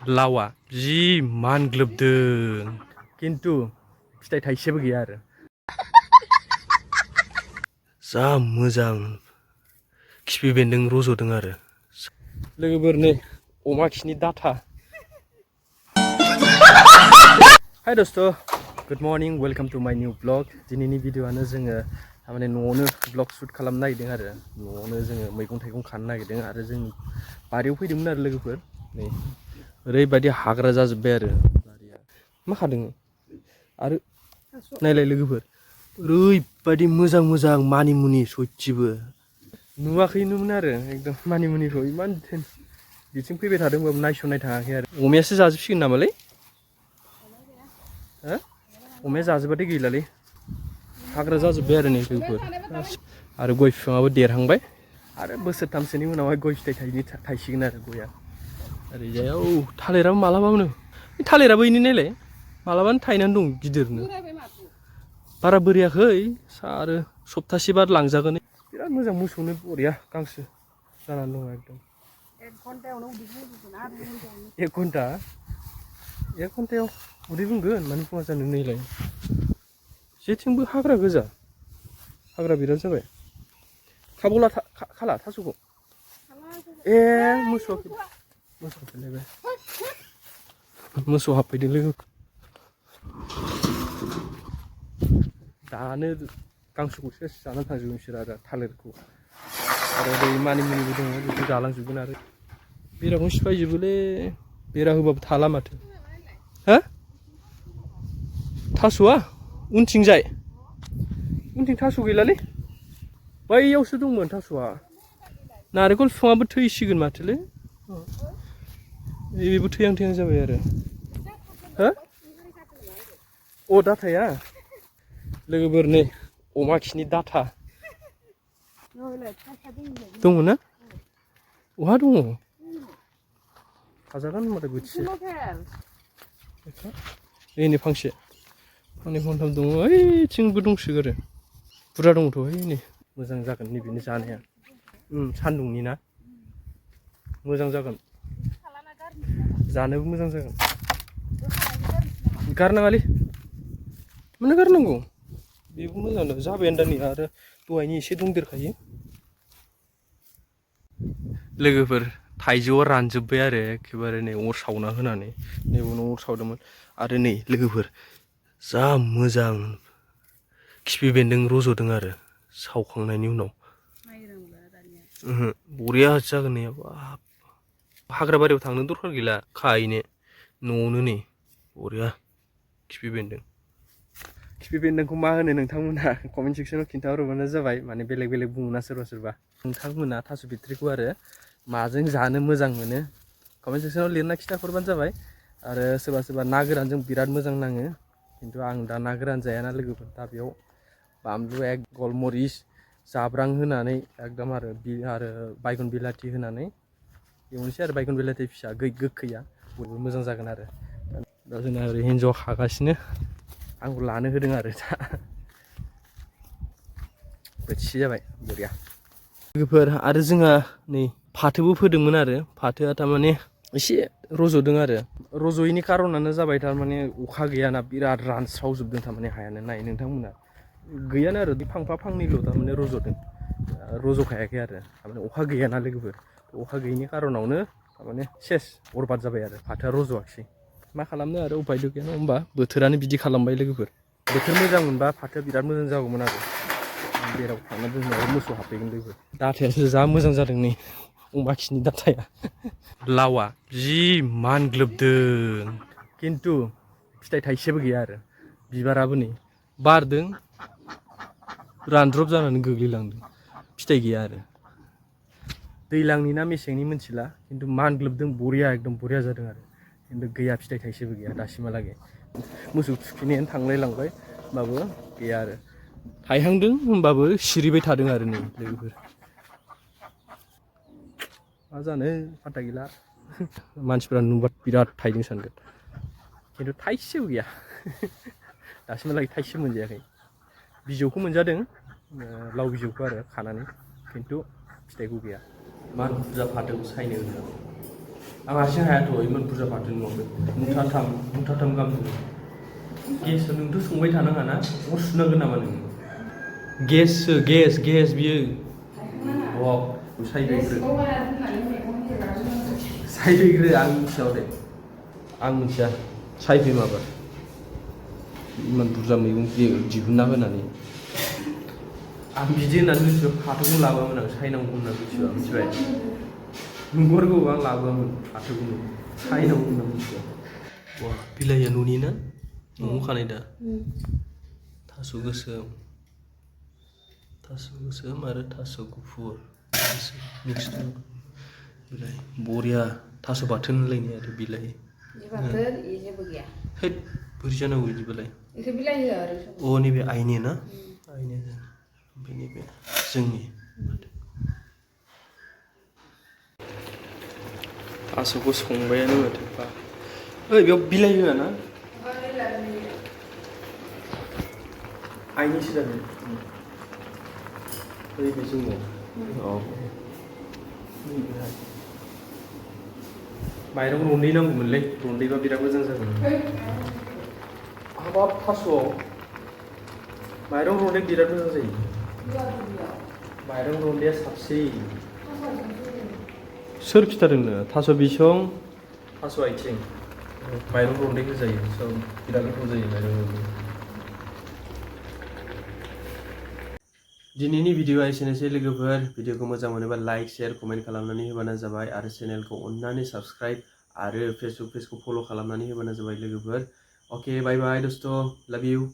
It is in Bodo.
लावा जि मानग्लोबदों किन्तु फिथाइ थाइसेबो गैया आरो जा मोजां खिफि बेन्दों रज'दों आरो लोगोफोर नै अमा खिनि डाटा हाय दोस्त गुड मर्निं वेलकाम टू माय न्यू ब्लग दिनैनि भिडिअ'आनो जोङो माने न'आवनो ब्लग शुट खालामनो नागिरदों आरो न'आवनो जोङो मैगं थाइगं खानो नागिरदों आरो जों बारियाव फैदोंमोन आरो लोगोफोर नै ओरैबायदि हाग्रा जाजोब्बाय आरो बारिया मा खादों आरो नायलाय लोगोफोर ओरैबायदि मोजां मोजां मानिमुनि सयथिबो नुवाखैनोमोन आरो एकदम मानिमुनिखौ इमान बिथिं फैबाय थादोंबाबो नायसननाय थाङाखै आरो अमायासो जाजोबसिगोन नामालै हो अमाया जाजोबबाथाय गैलालै हाग्रा जाजोब्बाय आरो नै लोगोफोर आरो गय बिफाङाबो देरहांबाय आरो बोसोरथामसोनि उनावहाय गय फिथाइ थायसिगोन आरो गया ओरैजाय औ थालिराबो मालाबानो थालिराबो इनि नायलाय मालाबानो थायनानै दं गिदिरनो बारा बोरियाखै आरो सप्तासे बाद लांजागोन बिराद मोजां मोसौनो बरिया गांसो जानानै दं एकदम एक घन्टायाव उदै बुंगोन मानो बुङा जानो नैलाय जेथिंबो हाग्रा गोजा हाग्रा बिराद जाबाय खाबौला खाला थास'खौ ए मोसौ हाबफैदों लोगो दानो गांसोखौ सेस जानानै थांजोबगोन बिसोर आरो थालिरखौ आरो बै मानिमुनिबो दङ बेखौ जालांजोबगोन आरो बेराखौनो सिफायजोबोलै बेरा होबाबो थाला माथो हो थास'आ उनथिंजाय उनथिं थास' गैलालै बैयावसो दंमोन थास'आ नारेंखल बिफाङाबो थैसिगोन माथोलै बेबो थैहां थैहां जाबाय आरो हो अ डाटाया लोगोफोर नै अमा खिनि डाटा दङ ना बहा दङ खाजागोन होनबाथाय बोथिसे नै फांसे फांनै फांथाम दङ ओइथिंबो दंसोगारो बुरजा दङथ' नै मोजां जागोन नैबेनो जानाया सान्दुंनि ना मोजां जागोन जानोबो मोजां जागोन गारनाङालै मानो गारनांगौ बेबो मोजां जाबायानो दा नै आरो दहायनि एसे दंदेरखायो लोगोफोर थाइजौआ रानजोब्बाय आरो एखेबारे नै अर सावना होनानै नैबावनो अर सावदोंमोन आरो नै लोगोफोर जा मोजां खिफि बेन्दों रज'दों आरो सावखांनायनि उनाव बरिया जागोन नै हाग्रा बारियाव थांनो दरखार गैला खाहैनो न'आवनो नै बरिया खिफि बेन्दोंखौ मा होनो नोंथांमोनहा कमेन्ट सेक्सनाव खिन्थाहरबानो जाबाय माने बेलेग बेलेग बुङोना सोरबा सोरबा नोंथांमोना थास' बिथ्रिखौ आरो माजों जानो मोजां मोनो कमेन्ट सेक्सनाव लिरना खिन्थाहरबानो जाबाय आरो सोरबा सोरबा ना गोरानजों बिराद मोजां नाङो खिन्थु आं दा ना गोरान जायाना लोगोफोर दा बेयाव बानलु एक गलमरिस जाब्रां होनानै एकदम आरो बायगन बिलाथि होनानै एवनोसै आरो बायगन बिलाथि फिसा गोखैया बयबो मोजां जागोन आरो दा जोंना ओरै हिन्जावा खागासिनो आंखौ लानो होदों आरो दा बोथिसे जाबाय बरिया लोगोफोर आरो जोंहा नै फाथोबो फोदोंमोन आरो फाथोआ थारमाने एसे रज'दों आरो रज'यैनि खारनानो जाबाय थारमाने अखा गैयाना बिराद रानस्रावजोबदों थारमाने हायानो नाय नोंथांमोना गैयानो आरो फांफा फांनैल' थारमाने रज'दों रज'खायाखै आरो थारमाने अखा गैयाना लोगोफोर अखा गैयैनि खारनावनो थारमाने सेस बरबाद जाबाय आरो फाथोआ रज'आखिसै मा खालामनो आरो उपायथ' गैया नङा होमबा बोथोरानो बिदि खालामबाय लोगोफोर बोथोर मोजां मोनबा फाथोआ बिराद मोजां जागौमोन आरो बेराव थांना दोननायाव मोसौ हाबफैगोन लोगो डाटायासो जा मोजां जादों नै अमा खिनि डाटाया लावा जि मानग्लोबदों किन्तु फिथाइ थाइसेबो गैया आरो बिबाराबो नै बारदों रानद्रब जानानै गोग्लैलांदों फिथाइ गैया आरो दैज्लांनि ना मेसेंनि मिथिला खिन्थु मानग्लोबदों बरिया एकदम बरिया जादों आरो खिन्थु गैया फिथाइ थाइसेबो गैया दासिमहालागै मोसौ थुखैनायानो थांलाय लांबाय होमबाबो गैया आरो थाइहांदों होमबाबो सिरिबाय थादों आरो नै लोगोफोर मा जानो फात्ता गैला मानसिफ्रा नुबा बिराद थाइदों सानगोन खिन्थु थाइसेबो गैया दासिमहालागै थाइसे मोनजायाखै बिजौखौ मोनजादों लाव बिजौखौ आरो खानानै खिन्थु फिथाइखौ गैया मा बुरजा फाथोखौ सायनो होननानै आं हारसिं हायाथ' इमान बुरजा फाथो नङाबो मुथाथाम गाहाम दङ गेस नोंथ' संबाय थानाङाना अर सुनांगोन नामा नोङो गेस बियो सायफैग्रो आं मिथिया दे आं मिथिया सायफै माबा इमान बुरजा मैगं दिहुनना होनानै आं बिदि होननानै मिथिबा फाथोखौनो लाबोआमोन आं सायनांगौ होननानै मिथिबा मिथिबाय नंगौ आं लाबोआमोन फाथोखौनो सायनांगौ होननानै मिथिबा वा बिलाइया न'नि ना न'आव खानाय दा थास' गोसोम आरो थास' गुफुर मिक्स बिलाइ बरिया थास' बाथोन होनलायनाय आरो बिलाइ हैद बोरै जानांगौ बिदिबालाय अ नैबे आइनि ना आइनि ओमफ्राय नैबे जोंनि थास'खौ संबायानो माथो बा ओइ बेयाव बिलाइ होआ ना आइनिसो जागोन नैबे जोंनिया औ नैबेहाय माइरं रन्दै नांगौमोनलै रन्दैबा बिराद मोजां जागौमोन हाबाब थास'आव माइरं रन्दै बिराद मोजां जायो माइरं रन्दैया साबसिन सोर खिथादोंनो थास' बिसं थास' आथिं माइरं रन्दै होजायो सब बिराद गोथाव जायो माइरं रन्दै दिनैनि भिडिअआ एसेनोसै लोगोफोर भिडिअखौ मोजां मोनोबा लाइक शेयार कमेन्ट खालामनानै होबानो जाबाय आरो चेनेलखौ अननानै साबस्क्राइब आरो फेसबुक पेजखौ फल' खालामनानै होबानो जाबाय लोगोफोर अके बाय बाय दोस्त लाभ इउ